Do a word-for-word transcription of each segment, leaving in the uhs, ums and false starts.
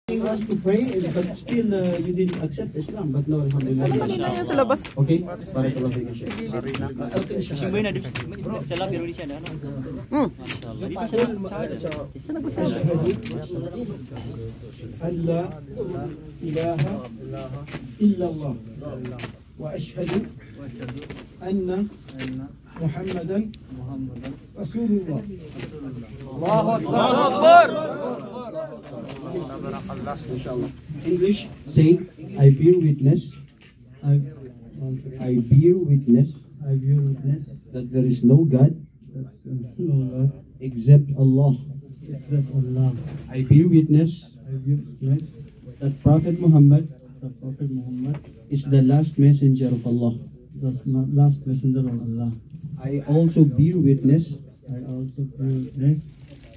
He wants to pray, but still, uh, you didn't accept Islam. But now, alhamdulillah. Sa labas. Okay? Barakallahu fiik. Sige. Okay, inshallah. Hmm. Ashhadu an la ilaha illallah. وأشهد أن محمدا رسول الله. Allahu Akbar. Inshallah. English, say, "I bear witness." I, I bear witness. I bear witness. That there is no God. That there is no God. Except Allah. Except Allah. I bear witness. I bear witness. That Prophet Muhammad. That Prophet Muhammad. Is the last messenger of Allah. The la-, last messenger of Allah. I also bear witness. I also bear witness.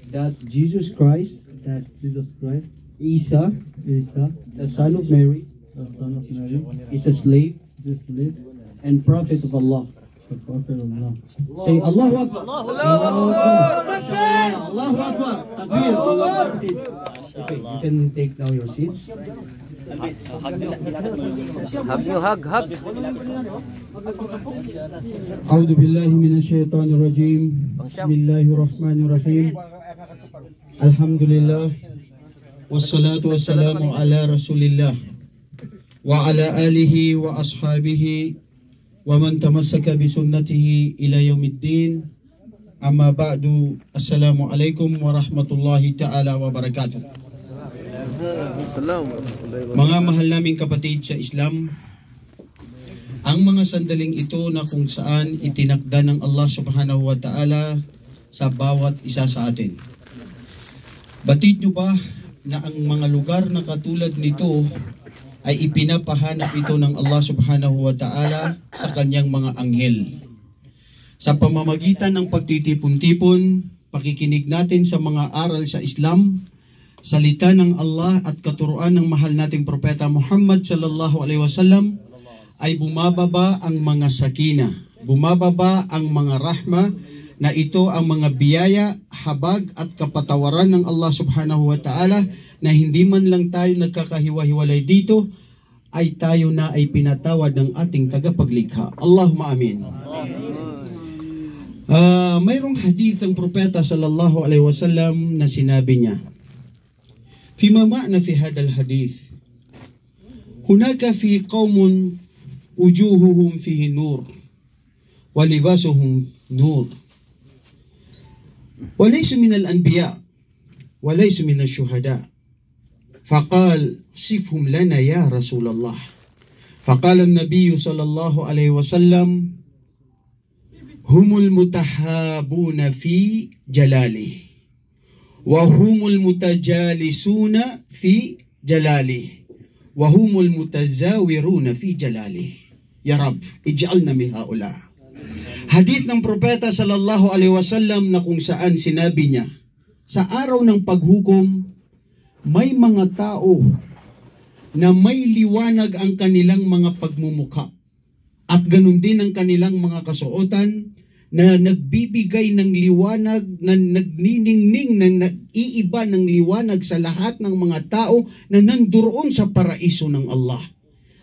That Jesus Christ. That Jesus Christ. Isa. Isa. The son of Mary. The son of Mary. Is a slave. Is a slave. And prophet of Allah. Say, "Allahu Akbar." Allahu Akbar. Allahu Akbar. Takbir. Okay, you can take now your seats. Hug nyo, hug, hug. أعوذ بالله من الشيطان الرجيم. بسم الله الرحمن الرحيم. الحمد لله. والصلاة والسلام على رسول الله. وعلى آله وأصحابه ومن تمسك بسنته إلى يوم الدين. أما بعد. السلام عليكم ورحمة الله تعالى وبركاته. Manga mahal naming kapatid sa Islam, ang mga sandaling ito na kung saan itinakda ng Allah Subhanahu wa Ta'ala sa bawat isa sa atin. Batid nyo ba na ang mga lugar na katulad nito ay ipinapahanap ito ng Allah Subhanahu wa Ta'ala sa kanyang mga anghel? Sa pamamagitan ng pagtitipon-tipon, pakikinig natin sa mga aral sa Islam, salita ng Allah at katuruan ng mahal nating Propeta Muhammad sallallahu alaihi wasallam, ay bumababa ang mga sakina, bumababa ang mga rahma, na ito ang mga biyaya, habag at kapatawaran ng Allah Subhanahu wa Ta'ala na hindi man lang tayo nagkakahiwa-hiwalay dito, ay tayo na ay pinatawad ng ating tagapaglikha. Allahumma amin. Ah, mayroong hadith ng Propeta sallallahu alaihi wasallam na sinabi niya, فيما معنى في هذا الحديث. هناك في قوم وجوههم فيه نور ولباسهم نور وليسوا من الأنبياء وليسوا من الشهداء. فقال: صفهم لنا يا رسول الله. فقال النبي صلى الله عليه وسلم: هم المتحابون في جلالي، وهم المتجالسون في جلالي، وهم المتزاورون في جلالي. Ya Rabb, ij'alna min haula. Hadith ng Propeta sallallahu alaihi wasallam na kung saan sinabi niya, sa araw ng paghukom, may mga tao na may liwanag ang kanilang mga pagmumukha. At ganun din ang kanilang mga kasuotan na nagbibigay ng liwanag, na nagniningning, na nag-iiba ng liwanag sa lahat ng mga tao na nandoroon sa paraiso ng Allah.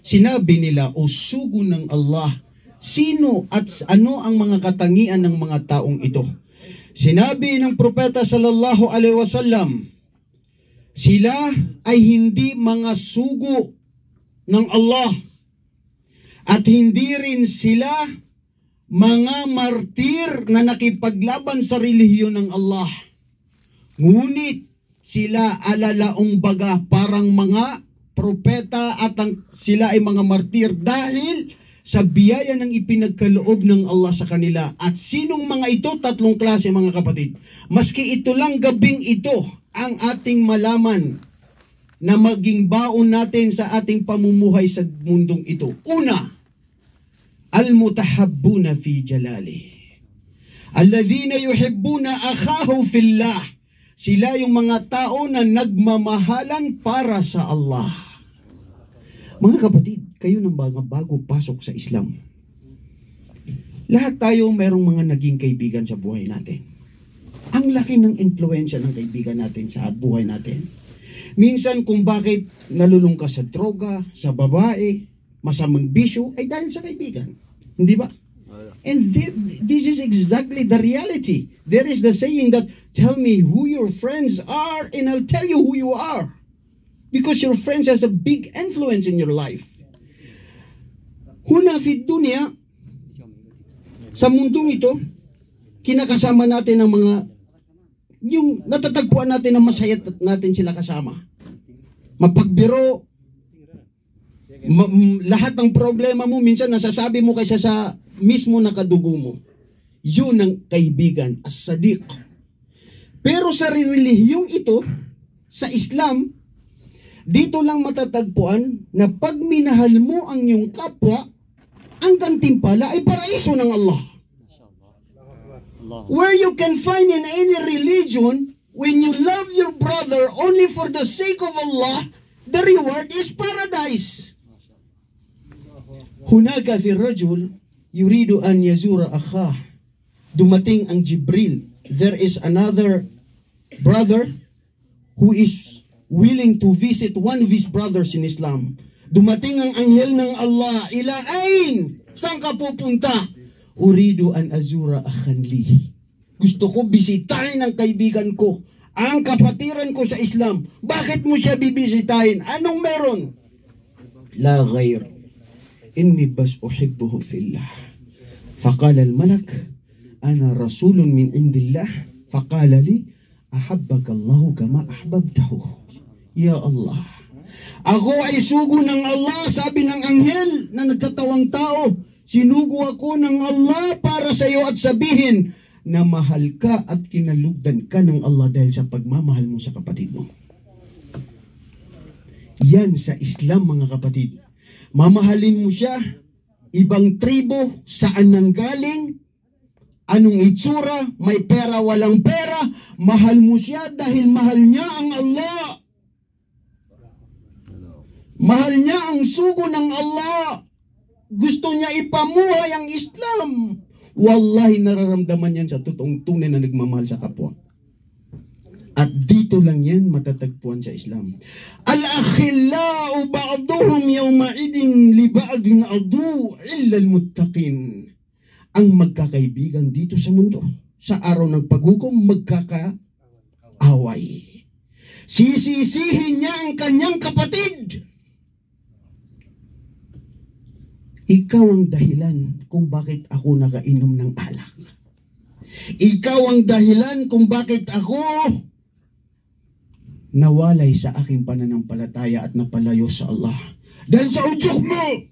Sinabi nila, "O sugo ng Allah, sino at s-, ano ang mga katangian ng mga taong ito?" Sinabi ng Propeta sallallahu alaihi wasallam, "Sila ay hindi mga sugo ng Allah, at hindi rin sila mga martir na nakipaglaban sa relihiyon ng Allah. Ngunit sila alalaong baga parang mga propeta at ang, sila ay mga martir dahil sa biyaya ng ipinagkaloob ng Allah sa kanila." At sinong mga ito? Tatlong klase, mga kapatid. Maski ito lang gabing ito ang ating malaman na maging baon natin sa ating pamumuhay sa mundong ito. Una, المتحابون في جلالي. الذين يحبون أخاهم في الله. Sila yung mga tao na nagmamahalan para sa Allah. Mga kapatid, kayo ng mga bago pasok sa Islam. Lahat tayo mayroong mga naging kaibigan sa buhay natin. Ang laki ng impluwensya ng kaibigan natin sa buhay natin. Minsan kung bakit nalulong ka sa droga, sa babae, masamang bisyo, ay dahil sa kaibigan. Hindi ba? And thi-, this is exactly the reality. There is the saying that, "Tell me who your friends are and I'll tell you who you are." Because your friends has a big influence in your life. Huna fi dunya, sa mundong ito, kinakasama natin ang mga, yung natatagpuan natin na masaya natin sila kasama. Mapagbiro, ma-, m-, lahat ng problema mo, minsan nasasabi mo kaysa sa mismo na kadugo mo. Yun ang kaibigan, as-sadiq. Pero sa relihiyong ito, sa Islam, dito lang matatagpuan na pag minahal mo ang iyong kapwa, ang gantimpala ay paraiso ng Allah. Where you can find in any religion, when you love your brother only for the sake of Allah, the reward is paradise. Hunaka fi rajul yuridu an yazura akhah. Dumating ang Jibril. There is another brother who is willing to visit one of his brothers in Islam. Dumating ang anghel ng Allah, "Ila ain? Saan ka pupunta?" "Uridu an azura akhan li." "Gusto ko bisitahin ang kaibigan ko, ang kapatiran ko sa Islam." "Bakit mo siya bibisitahin? Anong meron?" "La ghair. Inni bas uhibbuhu fillah." Faqala al-malak, "Ana rasulun min indillah." Faqala li, "Ahabbakallahu kama ahbabtahu." Ya Allah. "Ako ay sugo ng Allah," sabi ng anghel na nagkatawang tao. "Sinugo ako ng Allah para sa iyo at sabihin na mahal ka at kinalugdan ka ng Allah dahil sa pagmamahal mo sa kapatid mo." Yan sa Islam, mga kapatid. Mamahalin mo siya, ibang tribo, saan nanggaling, anong itsura, may pera, walang pera, mahal mo siya dahil mahal niya ang Allah. Mahal niya ang sugo ng Allah. Gusto niya ipamuhay ang Islam. Wallahi, nararamdaman yan sa totoong tunay na nagmamahal sa kapwa. At dito lang yan matatagpuan sa Islam. "Al-akhillau ba'duhum yawma'idin li ba'din adu illa al-muttaqin." Ang magkakaibigan dito sa mundo, sa araw ng paghukom, magkakaaway. Sisisihin niya ang kanyang kapatid. "Ikaw ang dahilan kung bakit ako nakainom ng alak. Ikaw ang dahilan kung bakit ako nawalay sa aking pananampalataya at napalayo sa Allah. Dahil sa udyok mo,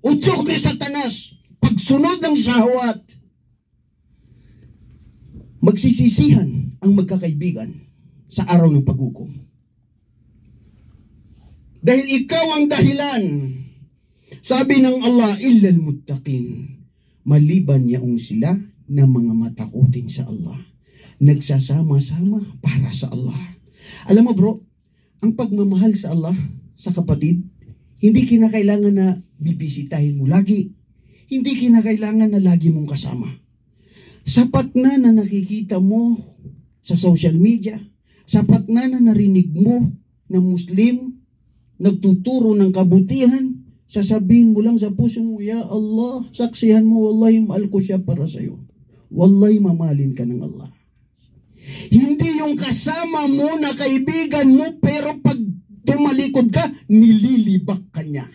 udyok ni Satanas, pagsunod ng shahwat." Magsisisihan ang magkakaibigan sa araw ng paghukom. Dahil ikaw ang dahilan, sabi ng Allah, "Illal muttaqin." Maliban yaong sila na mga matakotin sa Allah. Nagsasama-sama para sa Allah. Alam mo, bro, ang pagmamahal sa Allah, sa kapatid, hindi kinakailangan na bibisitahin mo lagi. Hindi kinakailangan na lagi mong kasama. Sapat na na nakikita mo sa social media, sapat na na narinig mo na Muslim, nagtuturo ng kabutihan, sasabihin mo lang sa puso mo, "Ya Allah, saksihan mo, wallahi, mahal ko siya para sa'yo." Wallahi, mamahalin ka ng Allah. Hindi yung kasama mo na kaibigan mo, pero pag tumalikod ka, nililibak ka niya.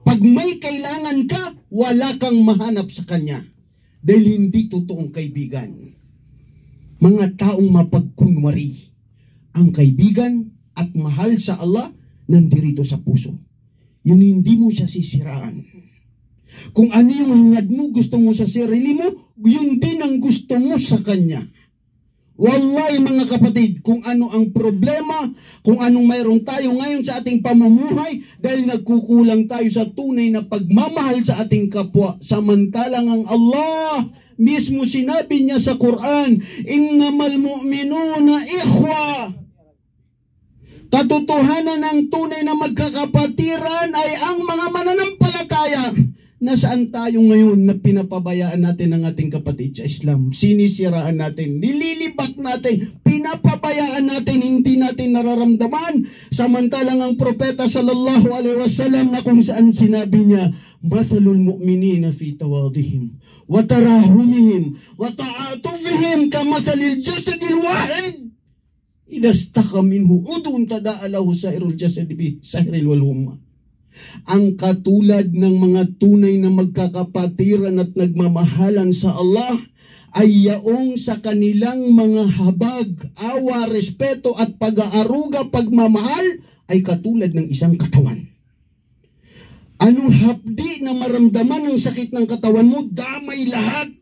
Pag may kailangan ka, wala kang mahanap sa kanya. Dahil hindi totoong kaibigan. Mga taong mapagkunwari. Ang kaibigan at mahal sa Allah, nandirito sa puso. Yun, hindi mo siya sisiraan. Kung ano yung hangad mo, gusto mo sa sarili mo, yun din ang gusto mo sa kanya. Wallahi, mga kapatid, kung ano ang problema, kung anong mayroon tayo ngayon sa ating pamumuhay, dahil nagkukulang tayo sa tunay na pagmamahal sa ating kapwa, samantalang ang Allah mismo, sinabi niya sa Quran, "Innamal mu'minuna ikhwa." Katotohanan, ang tunay na magkakapatiran ay ang mga mananampalataya. Nasaan tayo ngayon na pinapabayaan natin ang ating kapatid sa Islam? Sinisiraan natin, nililibak natin, pinapabayaan natin, hindi natin nararamdaman. Samantalang ang Propeta sallallahu alaihi wasallam na kung saan sinabi niya, "Mathalul mu'minina fi tawadihim, wa tarahumihim, wa ta'atufihim, ka mathalil jasadil wahid." Idha shtaka minhu udwun tada'a lahu sa'irul jasadi bi sahri wal humma. Ang katulad ng mga tunay na magkakapatiran at nagmamahalan sa Allah ay yaong sa kanilang mga habag, awa, respeto at pag-aaruga, pagmamahal ay katulad ng isang katawan. Anong hapdi na maramdaman ang sakit ng katawan mo? Damay lahat.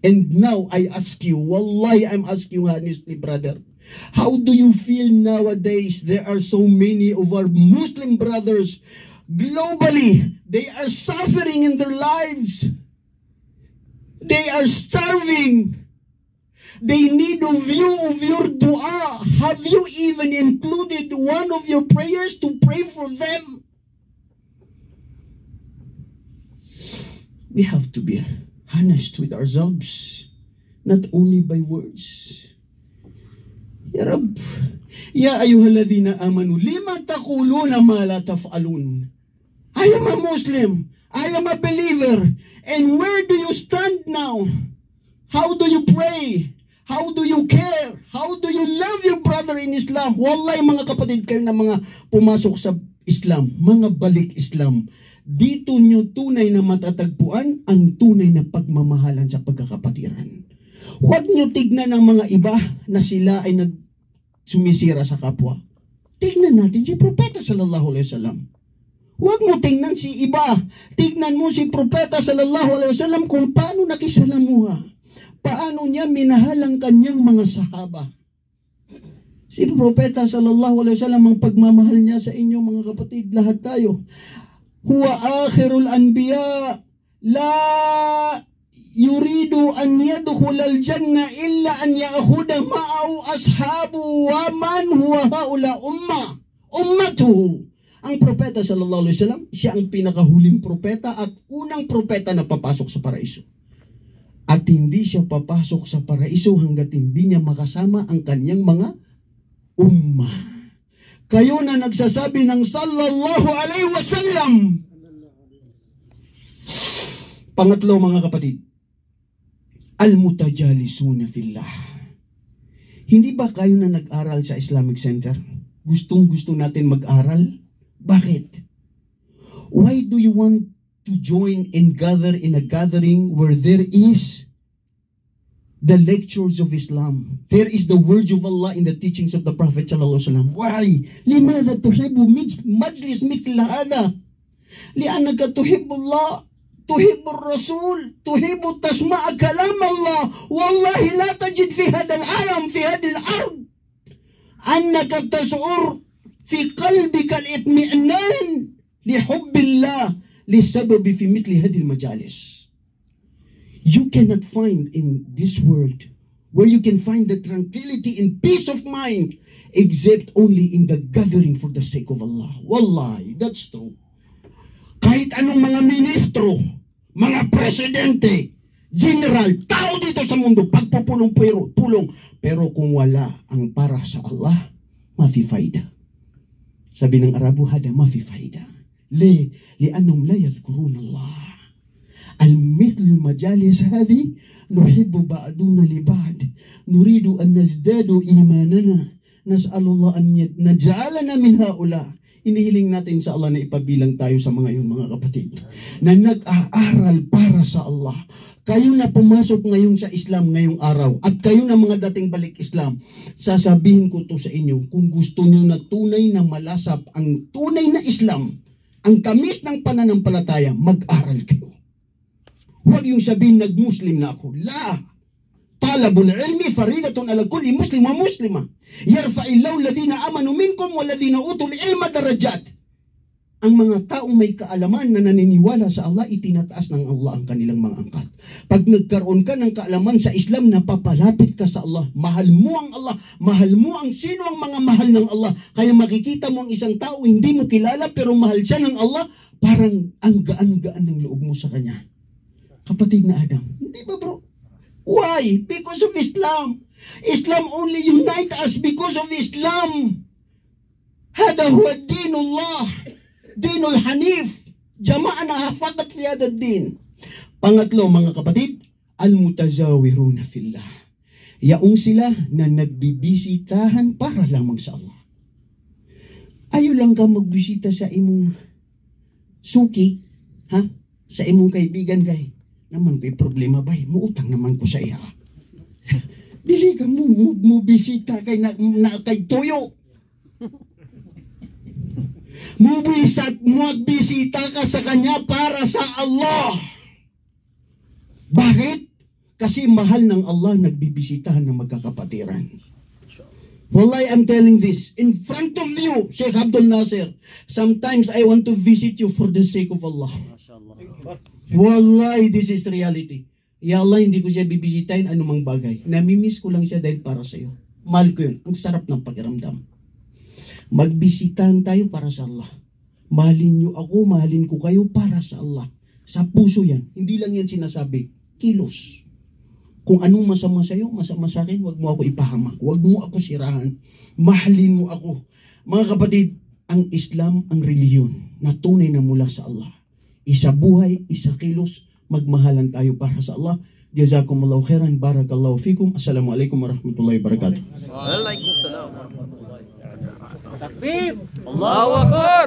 And now I ask you, wallahi, I'm asking you honestly, brother, how do you feel nowadays? There are so many of our Muslim brothers globally, they are suffering in their lives. They are starving. They need of you, of your dua. Have you even included one of your prayers to pray for them? We have to be honest with ourselves, not only by words. Ya Rab, ya ayyuhalladhina amanu, lima taquluna ma la taf'alun? I am a Muslim. I am a believer. And where do you stand now? How do you pray? How do you care? How do you love your brother in Islam? Wallahi, mga kapatid, kayo na mga pumasok sa Islam, mga balik Islam, dito nyo tunay na matatagpuan ang tunay na pagmamahalan sa pagkakapatiran. Huwag nyo tignan ang mga iba na sila ay nag-, sumisira sa kapwa. Tignan natin si Propeta sallallahu alaihi wasallam. Huwag mo tingnan si iba. Tignan mo si Propeta sallallahu alaihi wasallam kung paano nakisalamuha. Paano niya minahal ang kanyang mga sahaba. Si Propeta sallallahu alaihi wasallam, ang pagmamahal niya sa inyo, mga kapatid, lahat tayo. Huwa akhirul anbiya, la yuridu an yadkhulal jannah illa an ya'khudha ma'ahu ashabu wa man huwa haula umma, ummatuhu. Ang Propeta sallallahu alaihi wasallam, siya ang pinakahuling propeta at unang propeta na papasok sa paraiso. At hindi siya papasok sa paraiso hanggat hindi niya makasama ang kanyang mga umma. Kayo na nagsasabi ng sallallahu alaihi wasallam. Pangatlo, mga kapatid, al-mutajalisuna fillah. Hindi ba kayo na nag-aral sa Islamic Center? Gustong-gusto natin mag-aral. Bakit? Why do you want to join and gather in a gathering where there is the lectures of Islam? There is the words of Allah in the teachings of the Prophet sallallahu alaihi wasallam. Why? Limadha tuhibbu mij-, majlis mithl hadha? Li'annaka tuhibbullah, tuhibbur Rasul, tuhibbu tasma'a kalam Allah. Wallahi la tajid fi hadhal alam, fi hadhil ard, annaka tash'ur fi qalbika al-itmi'nan li hubbillah li sababi fi mithli hadhil majalis. You cannot find in this world where you can find the tranquility and peace of mind except only in the gathering for the sake of Allah. Wallahi, that's true. Kahit anong mga ministro, mga presidente, general, tao dito sa mundo, pagpupulong, pero, pulong. Pero kung wala ang para sa Allah, mafi faida. Sabi ng Arabo, hada mafi faida. Li, li'annahum la yadhkuruna Allah. Al-mithlul majalis hadhi, nuhibbu ba'duna li ba'd. Nuridu an nazdadu imanana. Nas'alullah an yaj-, naj'alana min haula. Inihiling natin sa Allah na ipabilang tayo sa mga yun, mga kapatid, na nag-aaral para sa Allah. Kayo na pumasok ngayon sa Islam ngayong araw, at kayo na mga dating balik Islam, sasabihin ko to sa inyo, kung gusto nyo na tunay na malasap ang tunay na Islam, ang tamis ng pananampalataya, mag-aral kayo. Huwag yung sabihin, "Nag-Muslim na ako." La. Talabul ilmi faridatun ala kulli Muslim wa Muslima. Yarfa'illahu alladhina amanu minkum walladhina utul ilma darajat. ang mga taong may kaalaman na naniniwala sa Allah, itinataas ng Allah ang kanilang mga angkat. Pag nagkaroon ka ng kaalaman sa Islam, napapalapit ka sa Allah. Mahal mo ang Allah. Mahal mo ang sino ang mga mahal ng Allah. Kaya makikita mo ang isang tao, hindi mo kilala, pero mahal siya ng Allah, parang ang gaan-gaan ng loob mo sa kanya. Kapatid na Adam. Hindi ba, bro? Why? Because of Islam. Islam only unite us because of Islam. هذا هو دين الله، دين الحنيف. جمعنا فقط في هذا الدين. Pangatlo, mga kapatid, المتزاورون في الله. Yaong sila na nagbibisitahan para lamang sa Allah. Ayaw lang ka magbisita sa imong suki, ha? Sa imong kaibigan kay, naman koy problema, bay, muutang naman ko sa iya. Dili ka mo, mo, mobisita kay na, na kay toyo. Mobisat, magbisita ka sa kanya para sa Allah. Bakit? Kasi mahal ng Allah nagbibisitahan ng magkakapatiran. Wallahi, I'm telling this in front of you, Sheikh Abdul Nasir. Sometimes I want to visit you for the sake of Allah. Wallahi, this is reality. Ya Allah, hindi ko siya bibisitahin anumang bagay. Namimiss ko lang siya dahil para sa'yo. Mahal ko yun. Ang sarap ng pakiramdam. Magbisitahan tayo para sa Allah. Mahalin niyo ako, mahalin ko kayo para sa Allah. Sa puso yan. Hindi lang yan sinasabi. Kilos. Kung anong masama sa'yo, masama sa akin, wag mo ako ipahamak. Wag mo ako sirahan. Mahalin mo ako. Mga kapatid, ang Islam, ang relihiyon na tunay na mula sa Allah. Isa buhay, isa kilos, magmahalan tayo para sa Allah. Jazakumullahu khairan, barakallahu fikum. Assalamu alaikum warahmatullahi wabarakatuh. Wa alaikum salam warahmatullahi wabarakatuh. Takbir! Allahu Akbar!